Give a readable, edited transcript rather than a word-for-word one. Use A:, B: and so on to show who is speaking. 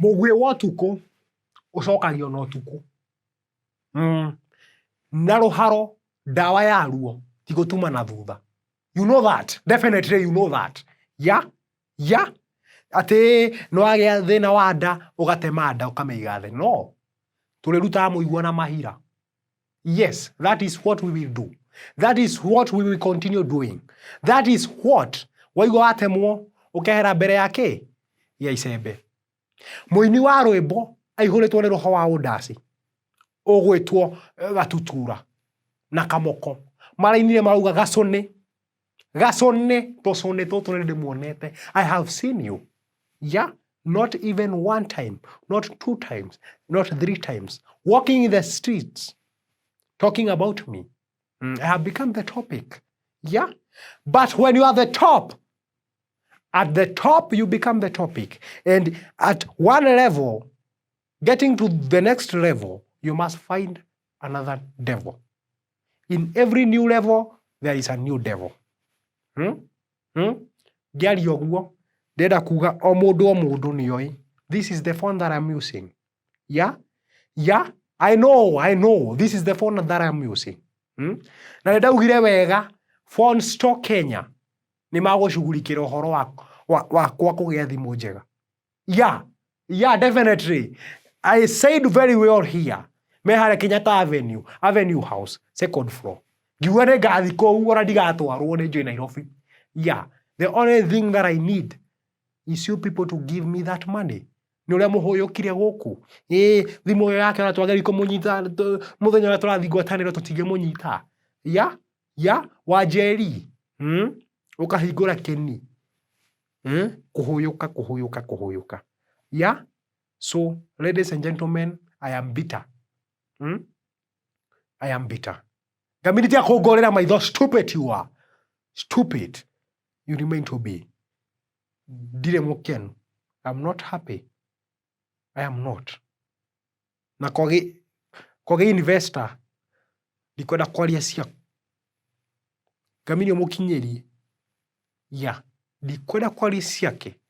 A: Mũguĩ wa ũtukũ ũcokagio na ũtukũ. Na rũharo ndawa yaruo ti gũtuma na thutha. You know that. Definitely you know that. Yeah? Yeah? Atĩ nĩ wagĩa thĩna wa nda ũgatema nda ũkamĩiga thĩ. No. Tũrĩrutaga mũigua na mahira. Yes, that is what we will do. That is what we will continue doing. That is what waigua watemwo ũkehera mbere ya kĩ? Ya icembe. Mũini wa rwĩmbo aihũrĩtwo nĩ roho wa ũndaci ũgwĩtwo Gatutura na Kamoko. Marainire marauga gacũnĩ, gacũnĩ, tũcũnĩ tũtũ nĩ ndĩmuonete. I have seen you. Yeah, not even one time, not two times, not three times. Walking in the streets, talking about me. I have become the topic. Yeah, but when you are the top, at the top you become the topic. And at one level, getting to the next level, you must find another devil. In every new level, there is a new devil. Hmm? Hmm? Ngĩaria ũguo, ndĩrenda kuga o mũndũ o mũndũ nĩoĩ. This is the phone that I'm using. Yeah? Yeah? I know, I know. This is the phone that I'm using. Na nĩndaugire wega, Phone Store Kenya nĩ magũcugurikĩra ũhoro wakwa kũgĩa thimũ njega. Yeah, yeah, definitely. I said very well here. Me harĩa Kenyatta Avenue, Avenue House, second floor. Ngiuga nĩ ngathi kũu ona ndigatwarwo nĩ njũĩ Nairobi. Yeah, the only thing that I need is you people to give me that money. Nĩ ũrĩa mũhũyũkire gũkũ. Ĩĩ, thimũ ĩyo yake ona twageria kũmũnyita mũthenya ũrĩa tũrathiĩ ngwatanĩro tũtingĩmũnyita. Yeah, yeah, Wanjeri. Ũkahingũra kĩni. Kũhũyũka, kũhũyũka, kũhũyũka. Yeah? So, ladies and gentlemen, I am bitter. I am bitter. Ngamini tia kũngorera maitho, stupid you are. Stupid. You remain to be. Ndirĩ mũkenu. I'm not happy. I am not. Na kogi investor, ndikwenda kwaria ciaku. Ngamini ũmũkinyĩrie. Yeah. Ndikwenda kwaria ciake.